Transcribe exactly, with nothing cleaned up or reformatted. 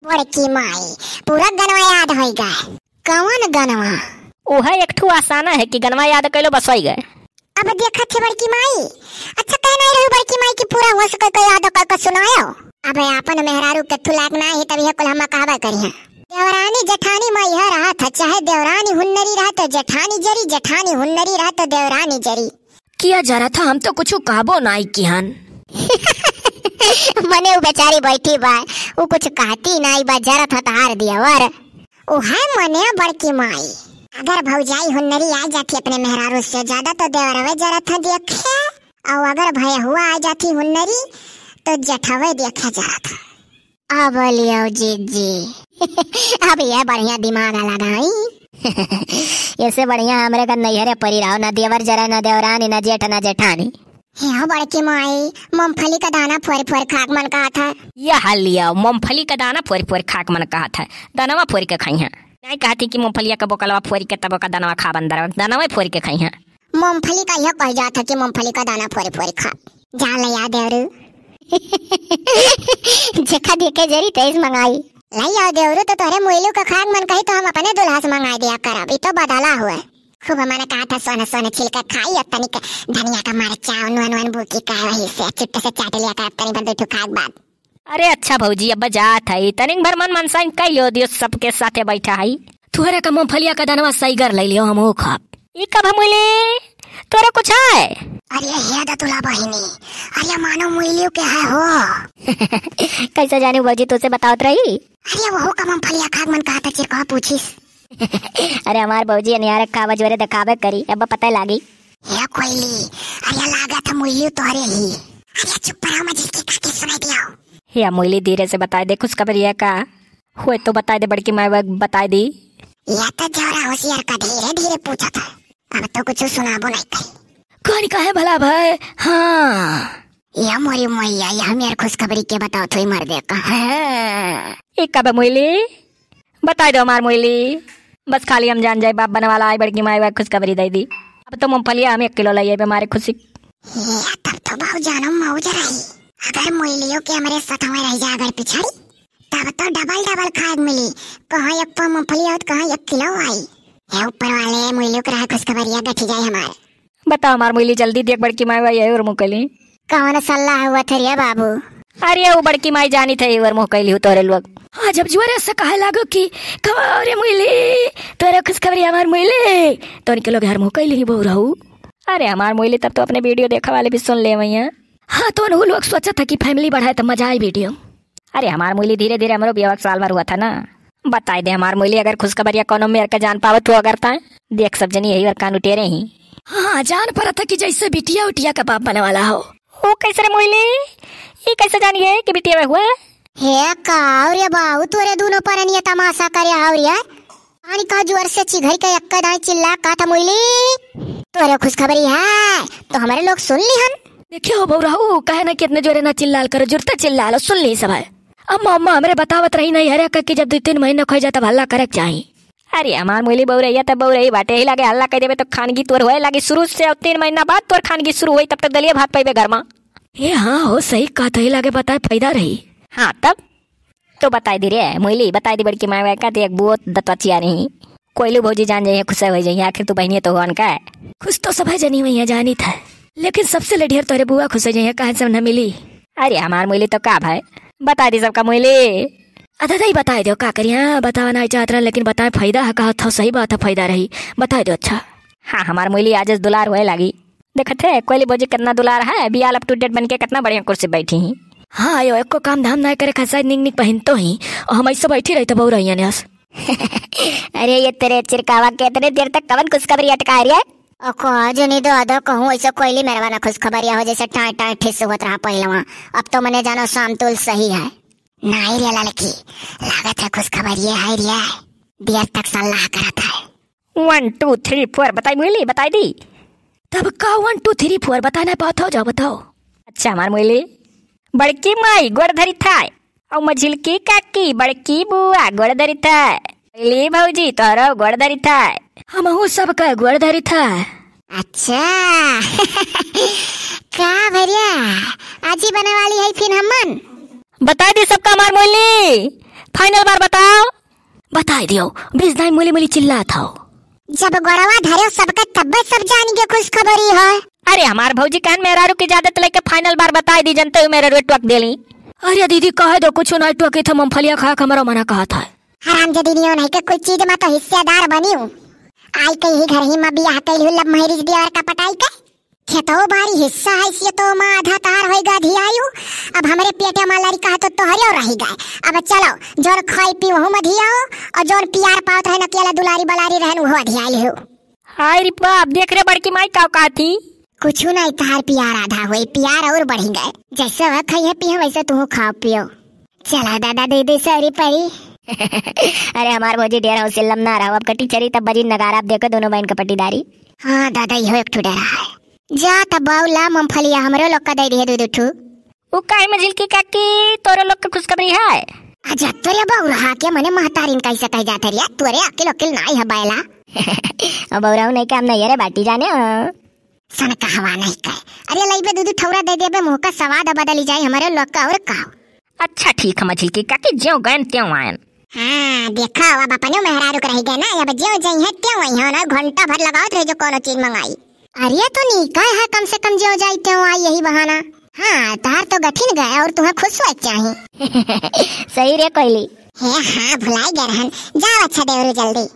बड़की माई, पूरा गनवा याद होइ गए। कवन गनवा? उहे एक ठू अफसाना है कि गनवा याद कइलो बस होइ गए। अब देखत है बड़की माई, अच्छा कहे नहीं रहू बड़की माई कि पूरा हो सके के याद कर के सुनायो। अब आपन मेहरारू के थुलाक ना ही तब यह कुल हम कहबे करिहे। देवरानी जेठानी में यह रहत है, चाहे देवरानी हुन्नरी रहत है जेठानी जरी, जेठानी हुन्नरी रहत है देवरानी जरी। किया जरत है, हम तो कुछ कहबो नाई किहन। मने उ बेचारी बैठी बा, उ कुछ कहती नाई बा, जरत है तहार दियावर। उहे मने बड़की माई, अगर भौजाई हुन्नरी आ जाती अपने मेहरारू से ज्यादा तो देवरवे जरत है देखे, और अगर भयहुआ आ जाती हुन्नरी तो जेठवे देखे जरत है। अब लियो जीजी। अब ये बढ़िया दिमाग लगाई। ऐसे बढ़िया हमरे का नैहरे परी रहो, ना देवर जरे, ना देवरानी, ना जेठ, ना जेठानी। हे हो बड़की माई, मूंगफली का दाना फोर फोर खाक मन कहत है। यह हाल लिया, मूंगफली का दाना फोर फोर खाक मन कहत है, दनवा फोर के खाई है। नहीं कहती कि मूंगफलिया का बोकलवा फोर के तब का दनवा खा बंदर, दनवा फोर के खाई है। मूंगफली का यह कह जात है कि मूंगफली का दाना फोर फोर खा। जा ले आ देवरू। जेखा देखे जरी तेईस मंगाई। ले आओ देवरू, तो तोहरे मुइलू का खाक मन कही तो हम अपने दुल्हा से मंगाई दिया करब। ई तो बदला हुए। खूब मन कहत है सोने सोने छिल के खाई और तनिक धनिया का मरचा और नून वून बूकी का वही से चुट्टे से चाट लिया करब तनी भर दो ठो खाक बाद। अरे अच्छा भौजी, अब जात है, तनिक भर मन मनसाइन कई लियो दियो, सबके साथे बैठा है। तुहरे का मूंगफलिया का दनवा सही कर ले लियो, हम हो खाब। ई कब हम ले? तोरे कुछ है? अरे हे दतुला बहिनी, अरे मानो मुइलियो के है हो। कैसे जानी भौजी, तुझसे बतावत रही? अरे वो का मूंगफलिया खाक मन कहत है, चिरका पूछिस। अरे हमार भौजी अनियारे खावा जोरे देखावे करी, अब पता लागी। हे कोयली, अरे लागत है मुइलियो तोहरे ही। अरे चुप रहो, मैं जिसकी काकी सुनाई दियो। हे मुइली, धीरे से बताई दे खुशखबरिया का। होए तो बताई दे बड़की माई, बताई दी। या तो जौरा होशियार का धीरे धीरे पूछत है, अब तो कुछ सुनाबो नहीं कही। कौन कहे भला भाई? हाँ। या मोरी मैया, या हमार खुशखबरी के बताओ थोई मर दे का। हाँ। ई कब मुइली? बताई दो हमार मुइली। बस खाली हम जान जाए बाप बने वाला आई बड़की माई, वह खुशखबरी दे दी। अब तो मूंगफलिया हम एक किलो ले आइबे मारे खुशी। हे, तब तो बहु जानो मौज रही। अगर मुइलियो के हमरे साथ में रह जा अगर पिछड़ी, तब तो डबल डबल खाए के मिली। कहाँ एक पाव मूंगफली आउत, कहाँ एक किलो आई। हे ऊपर वाले, मुइलियो के रहा खुशखबरिया गठी जाए हमार। बताओ हमार मुइली, जल्दी देख बड़की माई आई है और मुकली। कौन सल्ला हुआ थे रे बाबू? अरे वो बड़की माई जानी थे और मुकली हो तोरे लोग। हाँ, जब जोरे से कहे लागो कि कहो रे मुइली, तोरे खुशखबरी हमार मुइली, तो उनके लोग हर मुकली ही बहु रहू। अरे हमार मुइली, तब तो अपने वीडियो देखा वाले भी सुन ले वही हैं। हाँ, तो उन्हों लोग सोचा था कि फैमिली बढ़ाए तो मजा आए वीडियो। अरे हमार मुइली, धीरे धीरे हमरो बियाह के साल भर हुआ था ना। बताई दे हमार मुइली, अगर खुशखबरिया कोनो मेर के जान पावत हो अगर ताए, देख सब जनी यही और कान उटेरे ही। हाँ, जान पड़ा था कि जैसे बिटिया उटिया का बाप बने वाला हो। ओ कैसे रे मुइली, ई कैसे जानिए कि बिटिया में हुआ? हे का रे बाऊ, तोरे दोनों परनिया तमाशा करे हाव रे। पानी का जोर से चिघर के एक दाई चिल्ला का था मुइली, तोरे खुशखबरी है तो हमारे लोग सुन ली हन। देखियो बउरहू, कहे ना कि इतने जोरे ना चिल्लाल करो, जुरते चिल्ला लो, सुन ली सब है। अम्मा, अम्मा, हमरे बतावत रही नहीं हरे का कि जब दो तीन महीना खोई जाता हल्ला करे के चाही। अरे हमार मुइली बउरैया त बउरही बाटे, ही लागे हल्ला कह देबे तो खानगी तोर होए लागी शुरू से, और तीन महीना बाद तोर खानगी शुरू होई, तब तक दलिया भात पइबे घर मा। हे हाँ हो, सही कहत ही लागे बताए फायदा रही। हाँ तब तो बताई दी रे मुइली, बताई दी बड़की माई का देख बुओ दतवा चिया नहीं। कोयलू भौजी जान जाइए, खुश हो जाइए, आखिर तू बहनिया तो हुआन का। खुश तो सब है जनी हुई है जानी था, लेकिन सबसे ले ढेर तोरे बुआ खुश हो जाइए, कहे से न मिली। अरे हमार मुइली तो का भाई, बता दी सबका मुइली। अदा दाई बताए दो का करिया, बतावा नहीं चाहत रहा, लेकिन बताए फायदा है, कहा था सही बात है, फायदा रही, बताए दो। अच्छा हाँ, हमार मुइली आज दुलार हुए लागी। देखत है कोयली भौजी कितना दुलार है, बियाल up to date बन के कितना बढ़िया कुर्सी बैठी ही। हाँ यो, एको काम धाम ना करे, खसाई निक निक पहनतो ही, और हम ऐसे बैठी रही तो बहु रही अस। अरे ये तेरे चिरकावा के इतने देर तक कवन खुशखबरी अटका रही है? ओ को आज नहीं दो अदो कहूँ ऐसे कोयली मेरवा ना खुशखबरिया हो जैसे टाँय टाँय ठिस हुआ रहा पहलवा। अब तो मने जानो सामतुल सही है। नाई रे लड़की, लागत है खुशखबरिये है रे। देर तक सल्लाह करत है। One two three four बताई मुइली, बताई दी। तब का one two three four बताना पात हो, जाओ बताओ। अच्छा हमार मुइली, बड़की माई गोड़ धरी थाय, और मझिलकी काकी, बड़की बुआ गोड़ धरी थाय, मुइली भौजी तोहरो गोड़ धरी थाय। हमहू सबका गोड़ धरी थाय। अच्छा का भैया, आजी बने वाली है फिर हमन? बताई दी सबका हमार मुइली। फाइनल बार बताओ। बताई दियो, बीस दाई मुली मुली चिल्लात हो। जब गोड़वा धरे सबके तब्बे सब जान के खुशखबरी है। अरे हमार भौजी कहन मेहरारू की इजाजत लेके फाइनल बार बताई दी, जनते हुए मेहरारू टोक देली। अरे दीदी कह दो, कुछ नहीं टोकी थे, मूंगफलिया खाए के हमारा मना कहा था। हराम जदी नियो नहीं के कोई चीज में तो हिस्सेदार बनी हूँ। आई के ही घर ही में बियाह कैल हूँ, लव मैरिज दिया और का पटाई के। खेतो बारी हिस्सा है, से तो माँ आधा तहार होइगा अधियायु। अब हमरे पेटे में लड़का है तो तोहरे रही गए। अब चलो, जोन खाई पी वहू में अधियाओ, और जोन प्यार पावत रहन अकेला दुलारी बलारी रहन उहो अधियाई हो। हाय रे बाप, देख रे बड़की माई का का थी। कुछ नहीं, तहार प्यार आधा होई, प्यार और बढ़ी गए। जैसे वह खाई है पी है वैसे तू खाओ पियो। चला दादा दे दे सरी परी। अरे हमार भौजी ढेर हौसलम ना रहो, अब कटी चरी तब बजी नगारा, अब देखो दोनों बहन का पटीदारी। हाँ दादा, इहो एक ठो डरा है। जा तब बाऊ ला मूंगफलिया हमरो लोग का दे दिए दू दू ठू। उ काहे मझिलकी काकी, तोरो लोग के खुशखबरी है? अच्छा तोरे बौरा के मने महतारिन कैसे कह जाते रिया, तोरे अकिल अकिल नाई है बैला। अब बौराऊ नहीं काम नहीं है रे बाटी जाने हो। सन कहवा नहीं कहे। अरे लइबे दू दू ठौरा दे देबे, मुंह का स्वाद बदली जाए हमरे लोग का और का। अच्छा ठीक है मझिलकी काकी, ज्यों गयन त्यों आयन। हाँ, देखो, अब अपने मेहरारू के रह गए ना, अब ज्यों जइहैं, त्यों अइहैं ना, घंटा भर लगावत रहे जो कोनो चीज मंगाई। अरे, तो नीका है, कम से कम ज्यों जाई, त्यों आई, यही बहाना। हाँ, तहार तो गठिन गए और तुम्हें खुश हुआ चाही। सही रे कोयली। हे हाँ, भुलाई गए रहन। जाओ अच्छा देवरू जल्दी।